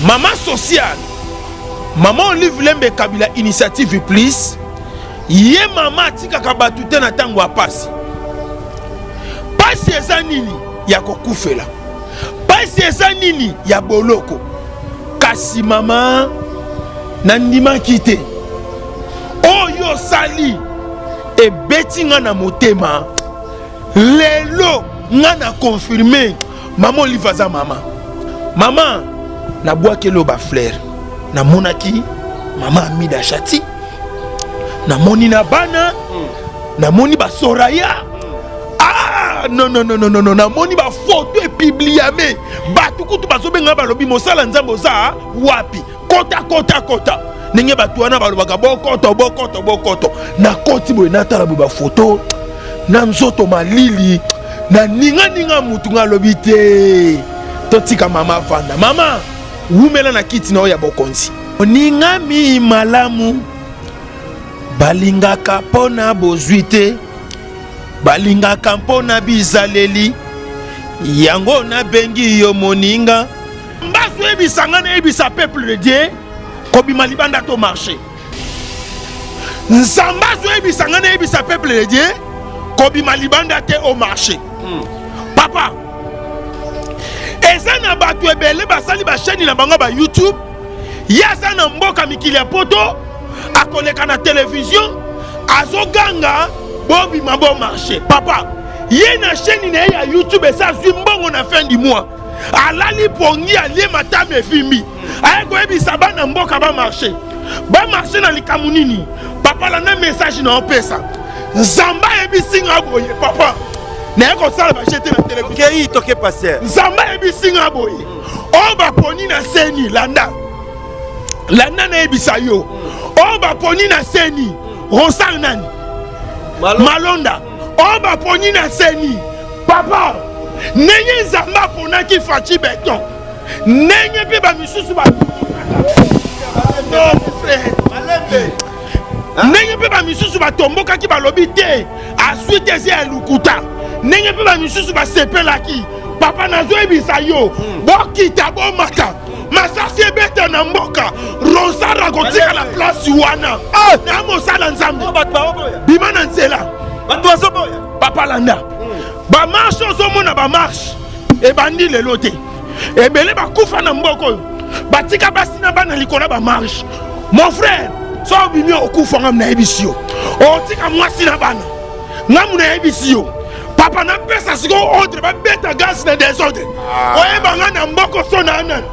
Mama sociale, mama Olive Lembe Kabila Initiative Plus, ye mama atikaka bato te na ntango ya pasi. Pasi eza nini? Ya kokufela. Pasi eza nini? Ya boloko. Kasi mama nandimaki te. Oyo osali ebeti nga na motema. Lelo nga na confirme mama Olive aza mama. Mama nabwakeli yo ba fleur, namonaki mama Amida Shati, namoni na bana, namoni ba Soraya. Ah non non non non non, namoni ba photo epubliame, bato kutu bazobenga balobi mosala Nzambe oza wapi? Kota kota kota, ndenge bato wana balobaka bokoto bokoto bokoto. Nakoti boye natala boye bafoto na nzoto malili na ninganinga mutu nga alobi te, totika mama avanda. Mama wumela na kiti na oyo ya bokonzi. Oningami malamu balingaka mpo na bozwi te, balingaka mpo na bizaleli, yango nabengi yo moninga. Mbasu yebisa nga nayebisa peuple de Dieu kobima libanda to marché. Nzambe azoyebisa nga nayebisa peuple de Dieu kobima libanda te au marché. Papa, eza na bato ebele basali ba chaîne na bango ba YouTube, ye aza na mboka mikili ya poto, akoleka na television azoganga bobima bo marché. Papa, ye na chaîne na ye ya YouTube esa azwi mbongo na fin du mois, alali pongi, alie matama efimbi, aye koyebisa bana mboka ba marché. Ba marché na likambo nini? Papa, landa message na opesa. Nzambe ayebisi nga boye, papa, naye kosala ba jete na télévision. Okei toke pasteur. Nzambe ayebisi nga boye, oyo baponi na seni, landa landa nayebisa yo, oyo baponi na seni Ronsard nani Malonda, oyo baponi na seni. Papa, ndenge Nzambe aponaki Fatshi Beton, ndenge mpe bamisusu ba non frère, ndenge mpe bamisusu batombokaki balobi te azwi te eza ya lukuta, ndenge mpe bamisusu basepelaki. Papa, nazoyebisa yo, bokita bomata, masasi ebeta na mboka, Ronsard akotika na place wana na mosala Nzambe. Bima na nzela, bato bazoboya. Papa, landa bamarche, ozomona bamarche ebandi lelo te, ebele bakufa na mboka oyo, batika basi na bana likolo ya bamarche. Mon frère, so obimi okufa, ngamu nayebisi yo, otika mwasi na bana. Ngamu nayebisi yo, papa, napesa sikoyo ordre babeta gaz na désordre. Oyeba nga na mboko so na nani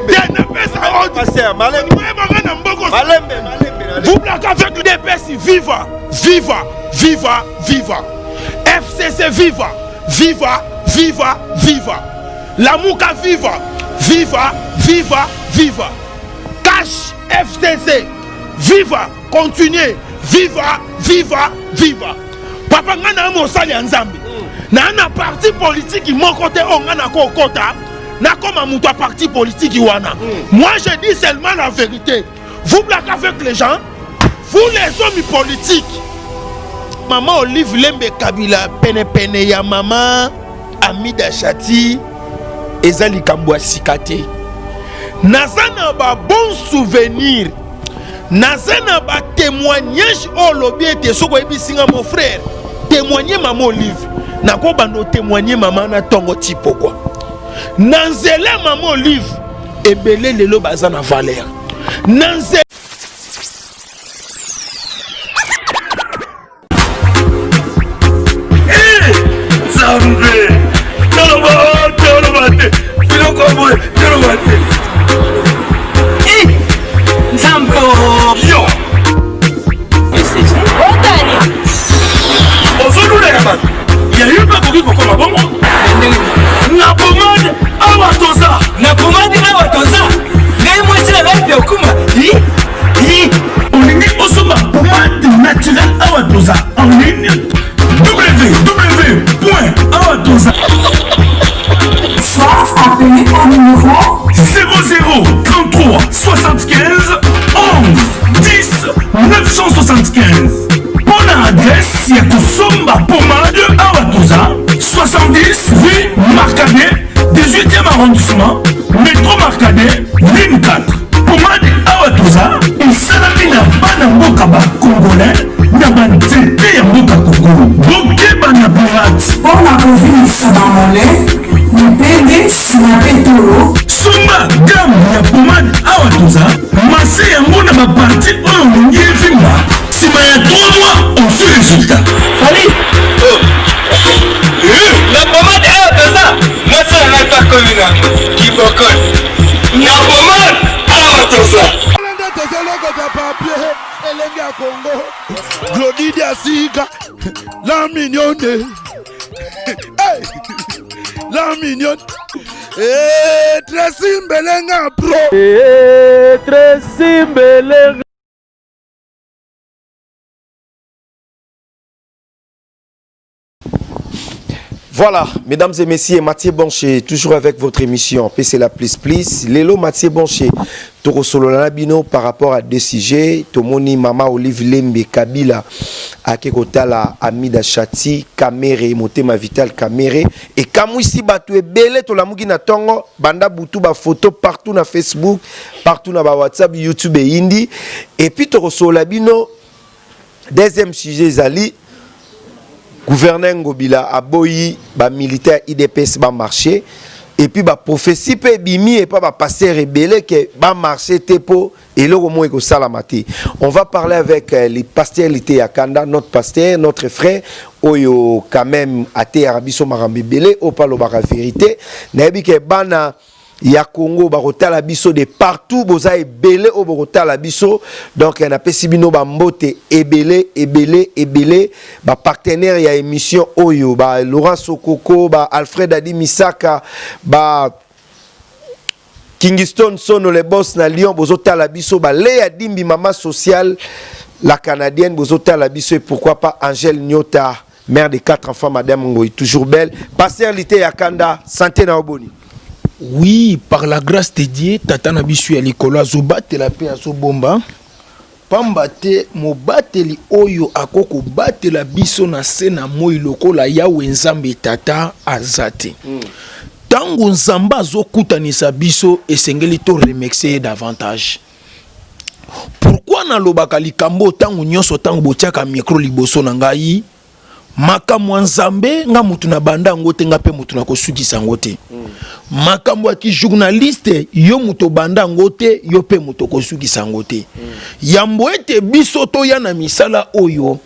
te, napesa ordre, oyeba nga na mboko. Vous blaguez avec l'UDPS, viva viva viva viva, FCC viva viva viva viva, Lamuka viva viva viva viva, Cash FCC viva, continue, viva viva viva. Papa, nga na mosali ya Nzambe, na na parti politique moko te oyo nga nakokota nakoma moto ya parti politique wana. Moi je dis seulement la vérité. Vous blaguez avec les gens, vous les hommes politiques. Mama Olive Lembe Kabila penepene ya mama Amida Shati eza likambo ya sika te. Naza na ba bon souvenir, naza na ba témoignage oyo olobi ete soki oyebisi nga mon frère témoigne mama Olive, nakobanda otémoigne mama na ntongo ti pokwa. Na nzela mama Olive ebele lelo baza na valeur na nzela. Nzambe, toloba toloba te, biloko boye toloba te. Nzambe yo ozoluleka bato ya yo mpe akoki kokoma bongo na pomade awa toza na pomade awa toza ngai mwasi na ngai mpe okuma. Olingi osomba pomade naturelle awa toza en ligne, www awa toza. Soit appelez au numéro 00 33 75 11 10 975. Mpo na adresse ya kosomba pomade awa toza, 70 rue Marcadet, 18e arrondissement, métro Marcadet, ligne 4. Bilengi ya Congo, Glody Diasika, la mignonne. Hey! La mignonne. Eh, Tracy Mbelenga pro. Eh, Tracy Mbelenga. Voilà, mesdames et messieurs, Mathieu Boncher, toujours avec votre émission PC La Plus Plus. Lelo Mathieu Boncher, Tokosolola bino par rapport à deux sujets. Tomoni Mama Olive Lembe Kabila, ake kotala Amida Chati, Kamere, Motema Vital Kamere. Et Kamwisi batu ebele tolamuki na tongo, banda butu ba photo partout na Facebook, partout na ba WhatsApp, YouTube et Hindi. Et puis Tokosolola bino, Deuxième sujet ezali gouverneur Ngobila aboyi ba militaire UDPS ba marcher et puis ba prophétie pe ebimi et pas ba pasteur ebele que ba marcher te po eloko moko ekosalama te. On va parler avec euh, les pasteurs Liteya Kanda, notre pasteur, notre frère oyo quand même ateyaka biso makambo ebele oyo mpe alobaka vérité. Nayebi ke bana ya Congo bakotala biso de partout boza ebele oyo bokotala biso donc napesi bino ba mbote ebele ebele ebele ba partenaire ya émission oyo ba Laurent Sokoko ba Alfred Adi Misaka ba Kingston Sono le boss na Lyon bozotala biso ba Léa Dimbi mama sociale la canadienne bozotala biso et pourquoi pas Angèle Nyota Mère de quatre enfants, Madame Ngoy, toujours belle. Pasteur Lite Yakanda, santé na oboni. Oui, par la grâce de Dieu, tata na biso ya likolo azobatela mpe azobomba pamba te mobateli oyo akokobatela biso na se na moi lokola Yawe Nzambe tata aza te. Ntango Nzambe azokutanisa biso, esengeli to remercier ye davantage. Pourquoi nalobaka likambo ntango nyonso ntango botiaka micro liboso na ngai? Makambo ya Nzambe nga mutu na banda yango te, nga mpe mutu nakosukisa yango te. Makambo ya kijournaliste yo mutu obanda yango te, yo mpe mutu okosukisa yango te. Yambo ete biso toya na misala oyo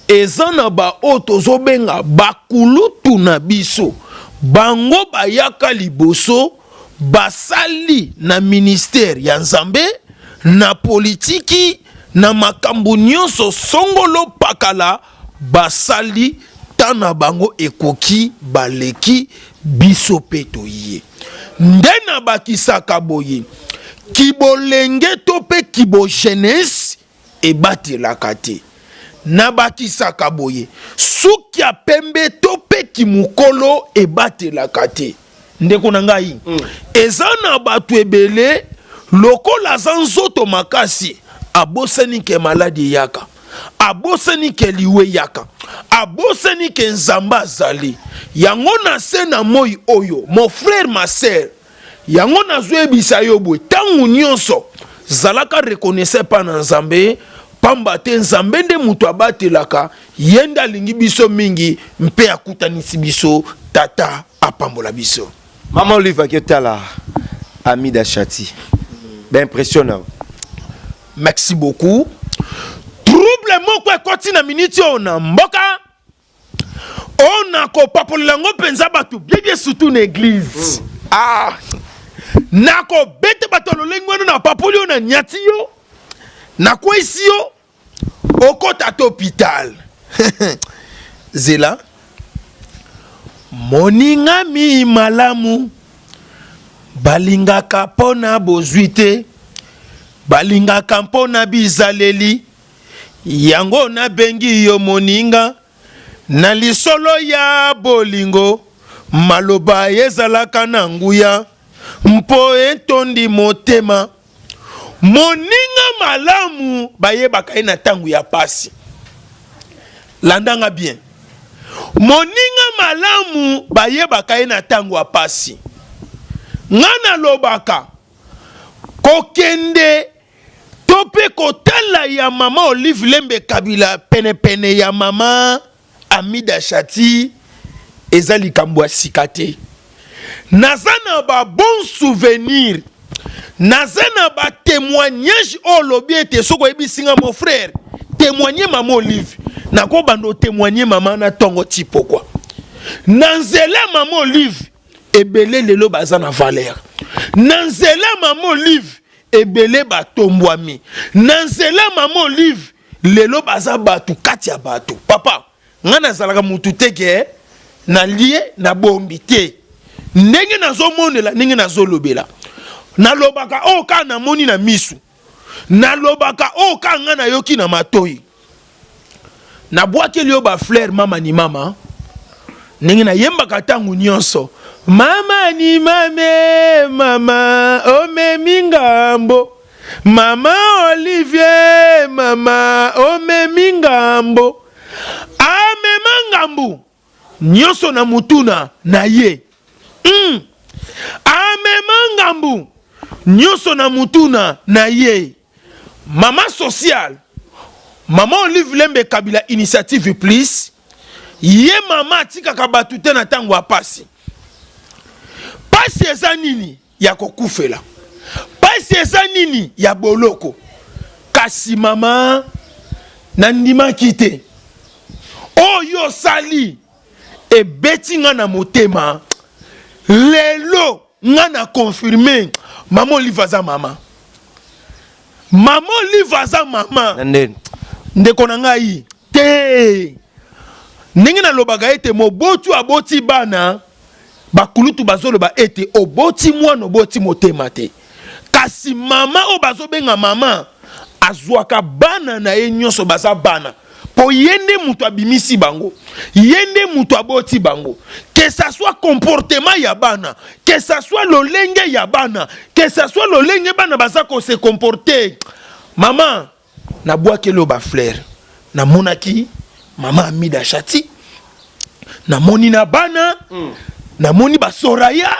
eza na baoyo tozobenga bakulutu na biso, bango bayaka liboso basali na ministère ya Nzambe, na politiki, na makambo nyonso songolo pakala, basali temps na bango ekoki, baleki biso pe toye. Nde nabakisaka boye, kibolenge to pe kibojeunesse ebatelaka te. Nabakisaka boye, suki ya pembe to pe kimukolo ebatelaka te. Ndeko na ngai, eza na bato ebele lokola aza nzoto makasi, abosani ke maladi eyaka, abosani ke liwa eyaka, abosani ke Nzambe azali. Yango na se na moi oyo, mon frère, ma sœur, yango nazoyebisa yo boye, ntango nyonso zalaka reconnaissant epai na Nzambe, pamba te Nzambe nde moto abatelaka, ye nde alingi biso mingi mpe akutanisi biso. Tata apambola biso. Mama Olive aketala Amida Chati. Ben impressionnant. Merci beaucoup. Trouble moko ekoti na miniti oyo na mboka oyo nakopapolela yango mpenza bato biebie surtout na eglise. Ah, nakobeta bato ya lolenge wana, napapoli yo, nanyati yo, nakweyisi yo, okota ata hôpital. Zela moningami malamu balingaka mpo na bozwi te, balingaka mpo na bizaleli. Yango nabengi yo moninga na lisolo ya bolingo, maloba ezalaka na nguya mpo etondi motema. Moninga malamu bayebaka ye na ntango ya pasi. Landa nga bien. Moninga malamu bayebaka ye na ntango ya pasi. Nga nalobaka kokende to mpe kotala ya mama Olive Lembe Kabila penepene ya mama Amida Chati eza likambo ya sika te. Naza na ba bon souvenir, naza na ba témoignage oyo olobi ete soki oyebisi nga mon frère témoigner mama Olive, nakobanda otémoigner mama na tongo ti pokwa. Na nzela mama Olive ebele lelo baza na valeur. Na nzela mama Olive ebele batombwami. Na nzela mama Olive. Lelo baza bato kati ya bato. Papa, ngai nazalaka mutu te ke nalie nabombi te. Ndenge nazomonela, ndenge nazolobela, nalobaka oyo kaka namoni na misu, nalobaka oyo kaka ngai nayoki na matoi. Nabwakeli yo bafleur mama ni mama, ndenge nayembaka ntango nyonso mama ni mame, mama omemi ngambo, mama Olivier, mama omemi ngambo, amema ngambu nyonso na mutuna na ye. Amema ngambu nyonso na mutuna na ye. Mama sociale, mama Olive Lembe Kabila Initiative Plus, ye mama atikaka bato te na ntango ya pasi. Pasi eza nini? Ya kokufela. Pasi eza nini? Ya boloko. Kasi mama, nandimaki te. Oyo osali ebeti nga na motema. Lelo nga na confirme mama Olive aza mama. Mama Olive aza mama. Ndeko na ngai te, ndenge nalobaka ete moboti aboti bana, bakulutu bazoloba ete oboti mwana oboti motema te. Kasi mama oyo bazobenga mama azwaka bana na ye nyonso baza bana, po ye nde moto abimisi bango, ye nde moto aboti bango. Que ça soit comportement ya bana, que ça soit lolenge ya bana, que ça soit lolenge bana baza ko se comporter. Mama, nabwakeli yo ba fleur, namonaki mama Amida Shati, namoni na bana, namoni ba Soraya.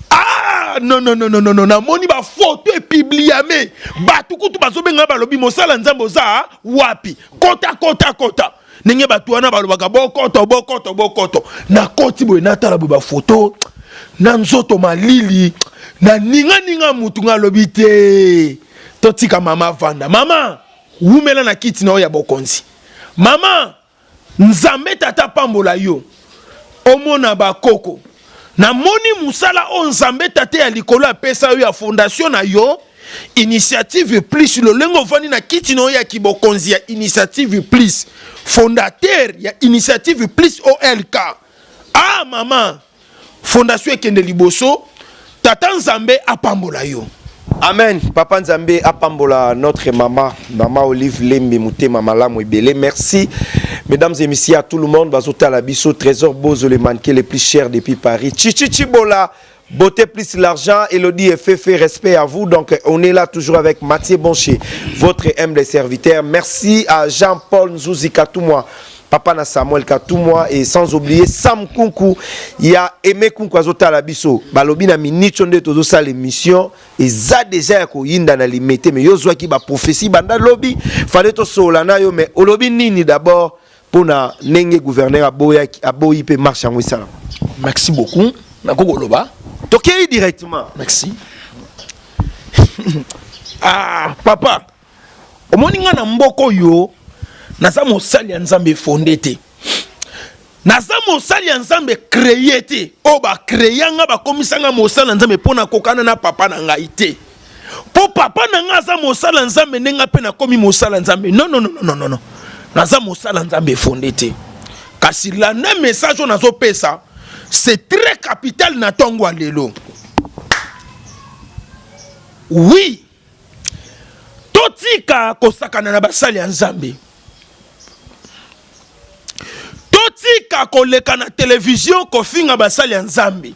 Ah non non non non non, namoni ba photo epubliame, bato kutu bazobenga balobi mosala Nzambe oza wapi, kota kota kota, ndenge bato wana balobaka bokoto bokoto bokoto. Nakoti boye, natala boye bafoto na nzoto malili, na ninganinga mutu nga alobi te, totika mama vanda. Mama wumela na kiti na oyo ya bokonzi. Mama, Nzambe tata pambola yo, omona bakoko. Namoni mosala oyo Nzambe tata ya likolo apesa yo ya fondation na yo Initiative Plus, lolenge ofandi na kiti na yo ya kibokonzi ya Initiative Plus, fondateur ya Initiative Plus OLK. Ah mama, fondation ekende liboso, tata Nzambe apambola yo. Amen. Papa Nzambe apambola notre maman, maman Olive Lembe Mutema Malamu Ebele. Merci. Mesdames et messieurs, à tout le monde, bazotala biso, Trésor Bozo, le mannequin le plus cher depuis Paris. Chichi Chibola, beauté plus l'argent, Elodie et Fefe, respect à vous. Donc, on est là toujours avec Mathieu Boncher, votre humble serviteur. Merci à Jean-Paul Nzouzi Katumwa, papa na Samuel Katumwa, et sans oublier Sam Kunku, il y a Aimé Kunku azotala biso. Balobi na minute nde tozosala émission, eza déjà ya koyinda na limete, mais yo zwaki ba prophétie banda lobi, fallait tosolola na yo, mais olobi nini d'abord mpona ndenge gouverneur aboyaki, aboyi mpe marche yango esalama? Merci beaucoup. Nakoki koloba? Tokei directement. Merci. Ah papa, omoni nga na mboka oyo naza mosali ya Nzambe fondé te, naza mosali ya Nzambe créé te. Oyo bacréa nga, bakomisa nga mosali ya Nzambe mpo nakokana na papa na ngai te, mpo papa na ngai aza mosali ya Nzambe, ndenge mpe nakomi mosali ya Nzambe. Non non non non non non, naza mosali ya Nzambe fondé te. Kasi landa message oyo nazopesa, c'est très capital na ntongo ya lelo. Oui, totika kosakana na basali ya Nzambe, totika koleka na televizio kofinga basali ya Nzambe,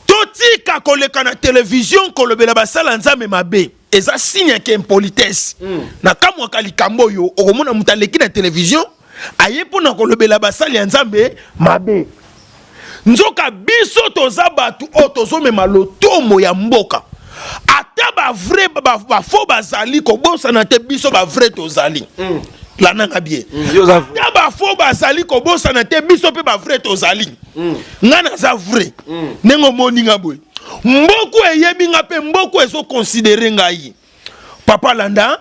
totika koleka na televizio kolobela basali ya Nzambe mabe. Eza signe ya impolitesse. Na kamwaka likambo oyo, okomona moto aleki na televizio aye mpona kolobela basali ya Nzambe mabe. Nzoka biso toza bato oyo tozomema lotomo ya mboka. Ata bavrai bafaux bazali, kobosana te biso bavrai tozali. Landanga bien. Ata bafaux bazali, kobosana te biso mpe bavrai tozali. Nga naza vrai. Ndenge omoni nga boye, mboku eyebi nga mpe mboku ezoconsidérer ngai. Papa, landa: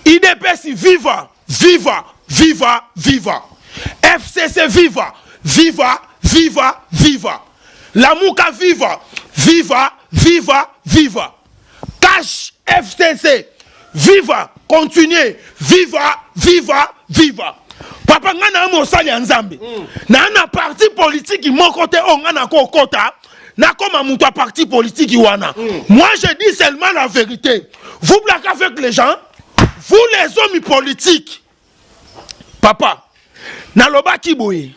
UDPS viva, viva, viva, viva! FCC viva, viva, viva, viva! Lamuka viva, viva, viva, viva! Cash FCC viva! Continue, viva viva viva. Papa, ngai na mosali ya Nzambe, naa na parti politique moko te oyo ngai nakokota, nakoma moto ya parti politique wana. Moi, je dis seulement la vérité. Vous blaguez avec les gens, vous les hommes politiques. Papa, nalobaki boye: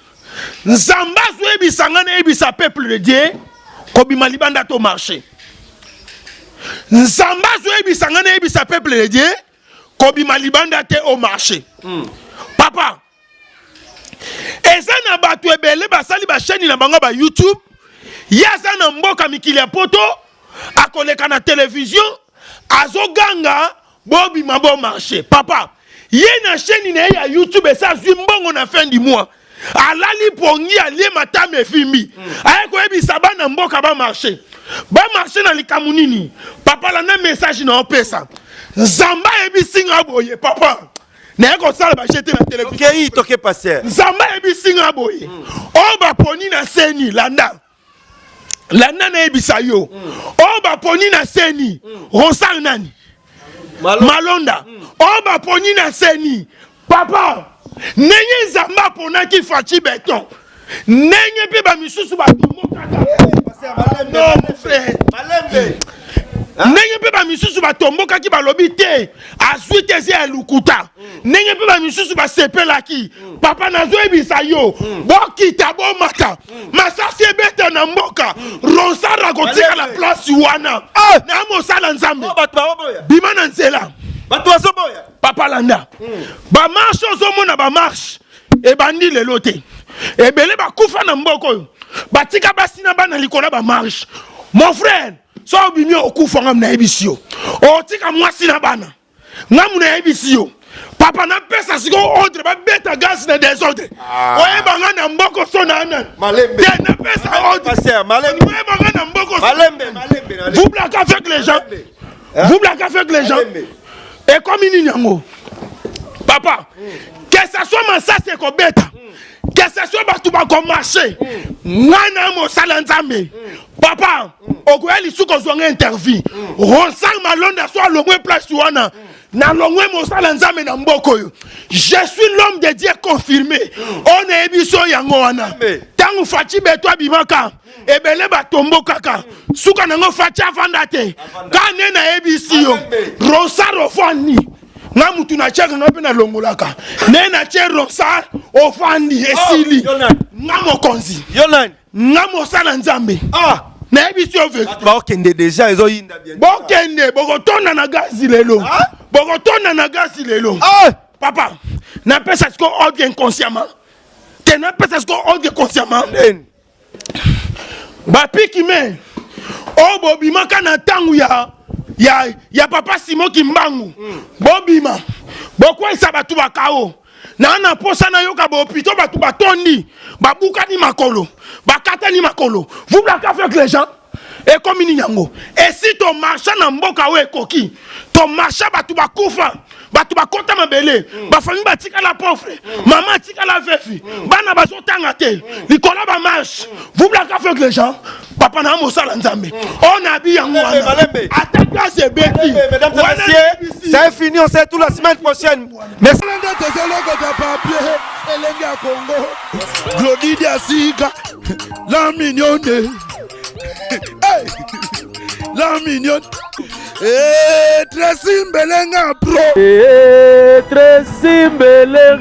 Nzambe azoyebisa ngai nayebisa peuple de Dieu kobima libanda to marché. Nzambe azoyebisa ngai nayebisa peuple de Dieu kobima libanda te au marché. Papa, eza na bato ebele basali bachaîne na bango ba YouTube. Ye aza na mboka mikili ya poto, akoleka na télévision, azoganga: "Bobima, bomarché." Papa, ye na chaîne na ye ya YouTube, esi azwi mbongo na fin du mois, alali pongi, alie, matama efimbi. Aye koyebisa bana mboka bamarché. Bamarché na likambo nini? Papa, landa message na opesa. Nzambe ayebisi nga boye, papa, naye kosala bajete na télévision. Okei, toke, pasteur. Nzambe ayebisi nga boye: oyo baponi na CENI, landa, landa, nayebisa yo, oyo baponi na CENI, Ronsard nani Malonda, oyo baponi na CENI, papa, ndenge Nzambe aponaki Fatshi Béton, ndenge mpe bamisusu batombokaka, non mon frère, ndenge mpe bamisusu batombokaki, balobi te, azwi te, eza ya lukuta, ndenge mpe bamisusu basepelaki. Papa, nazoyebisa yo, bokita, bomata, masasi ebeta na mboka, Ronsard akotikala place wana na mosala Nzambe. Bima na nzela. Bato bazoboya. Papa, landa, bamarche ozomona, bamarche ebandi lelo te. Ebele bakufa na mboka oyo, batika basi na bana likolo ya bamarche. Mon frère, so obimi, okufa. Ngamu nayebisi yo, otika mwasi na bana. Ngamu nayebisi yo, papa, napesa sikoyo ordre, babeta gaz na désordre. Oyeba nga na mboko so na nani te, napesa ordre, oyeba nga na mboko. Vous blaguez avec les gens, vous blaguez avec les gens. Ekomi nini yango, papa? Que ça soit masasi ekobeta, que ce soit bato bakomarche, ngai na mosala Nzambe. Papa, okoya lisusu kozwanga interview. Ronsard Malonda so alongwe place wana, nalongwe mosala Nzambe na mboka oyo. Je suis l'homme de Dieu confirmé. Oyo nayebi so yango wana. Ntango Fatshi Béton abimaka, ebele batombokaka, suka nango Fatshi avanda te. Ka nde nayebisi yo, Ronsard ofandi, nga mutu natiaka, nga mpe nalongolaka. Nde natie Ronsard ofandi, esili. Nga mokonzi, nga mosala Nzambe, nayebisi yo vérité. Baokende déjà, ezoyinda bien. Bokende, bokotonda na gazi lelo, bokotonda na gazi lelo. Papa, napesa siko ordre inconsciemment te, napesa siko ordre consciemment. Bapiki me oyo bobimaka na ntango ya papa Simon Kimbangu, bobima, bokweyisa bato bakao na posa nayoka bahôpitaux, bato batondi, babukani makolo, bakatani makolo. Vous blaguez avec les gens. Ekomi nini yango? Esi tomarcha na mboka oyo, ekoki. Tomarcha, bato bakufa, bato bakɔta mabele, bafamille batikala pauvre, mama atikala vefi, bana bazotanga te likolo bamarche. Vous blaguez avec les gens. Papa, na mosala Nzambe, oyo nabi yango wana, ata gaz ebeti. Mesdames et messieurs, c'est fini, on se retrouve la semaine prochaine. Merci. Tozolokota papier elenge ya Kongo, Glodi Diasika, la mignonne. Hey! La mignonne. Hey, Tracy Mbelenga pro. Hey, Tracy Mbelenga.